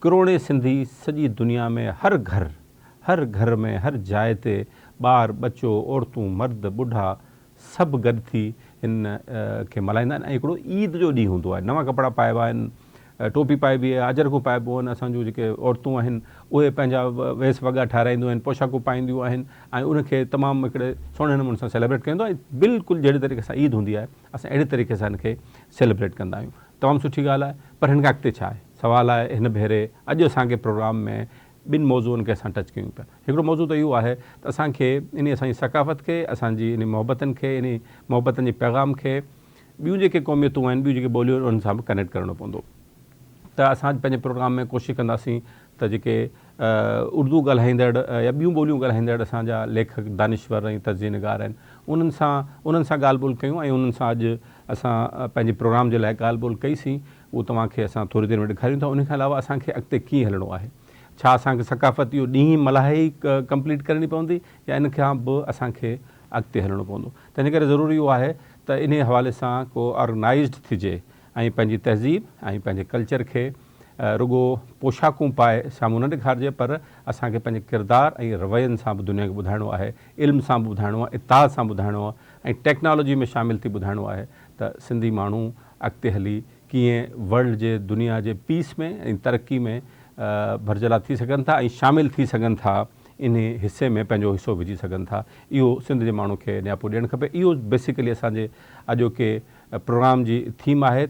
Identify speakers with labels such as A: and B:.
A: ڪروڙين سنڌي سڄي دنيا ۾ هر گهر هر گهر ۾ هر جاء تي ٻار ٻچو عورتون مرد ٻڍا سڀ گڏ ٿي هن کي ملهائيندا آهن ۽ هڪڙو عيد جو ڏينهن هوندو آهي نوان ڪپڙا پائبا آهن ٽوپي پائبي آهي اجرڪون پائبو آهن اسان جون جيڪي عورتون آهن اهي پنهنجا ويس وڳا ٺاراهينديون آهن پوشاڪون پائينديون آهن ۽ ان کي تمام هڪڙي سهڻي نموني سان سيليبريٽ ڪيو ويندو آهي بلڪل جهڙي طريقي سان عيد هوندي آهي اسان اهڙي طريقي سان هن کي سيليبريٽ ڪندا آهيون تمام سٺي ڳالهه آهي پر هن کان اڳتي ڇا آهي سوال آهي هن ڀيري اڄ اسان کي پروگرام ۾ ٻن موضوعن کي اسان ٽچ ڪيون پيا. هڪڙو موضوع ته اهو آهي ته اسان کي انهي اسان جي ثقافت کي، اسان جي انهي محبتن کي، انهي محبتن جي پيغام کي ٻيون جيڪي قوميتون آهن، ٻيون جيڪي ٻوليون آهن انهن سان به ڪنيڪٽ ڪرڻو پوندو. ته اسان اڄ پنهنجي پروگرام ۾ ڪوشش ڪنداسين ته جيڪي اردو ڳالهائيندڙ يا ٻيون ٻوليون ڳالهائيندڙ اسان جا ليکڪ، دانشور ۽ تجزيه نگار آهن انهن سان انهن سان ڳالهه ٻولهه ڪيون ۽ انهن سان اڄ اسان پنهنجي پروگرام جي لاء ڳالهه ٻولهه ڪئي سين. اهو توهان کي اسان ٿوري دير ۾ ڏيکاريون ٿا. انهي کان علاوه اسان کي اڳتي ڪيئن هلڻو آهي؟ ڇا اسان کي ثقافت اهو ڏينهن ئي ملهائي ڪمپليٽ ڪرڻي پوندي يا ان کان به اسان کي اڳتي هلڻو پوندو؟ تنهنجي ڪري ضروري اهو آهي ته انهي حوالي سان ڪو آرگنائيزڊ ٿجي ۽ پنهنجي تهذيب ۽ پنهنجي ڪلچر کي رڳو پوشاڪون پائي سامهون نه ڏيکارجي پر اسان کي پنهنجي ڪردار ۽ روين سان به دنيا کي ٻڌائڻو آهي، علم سان به ٻڌائڻو آهي، اتحاد سان ٻڌائڻو آهي ۽ ٽيڪنالاجي ۾ شامل ٿي ٻڌائڻو آهي ته سنڌي ماڻهو اڳتي هلي ڪيئن ورلڊ جي دنيا جي پيس ۾ ۽ ترقي ۾ ڀرجهلا ٿي سگهن ٿا ۽ شامل ٿي سگهن ٿا انهي حصي ۾ پنهنجو حصو وجهي سگهن ٿا اهو سنڌ جي ماڻهو کي نياپو ڏيڻ کپي اهو بيسيڪلي اسان جي اڄوڪي پروگرام جي ٿيم آهي.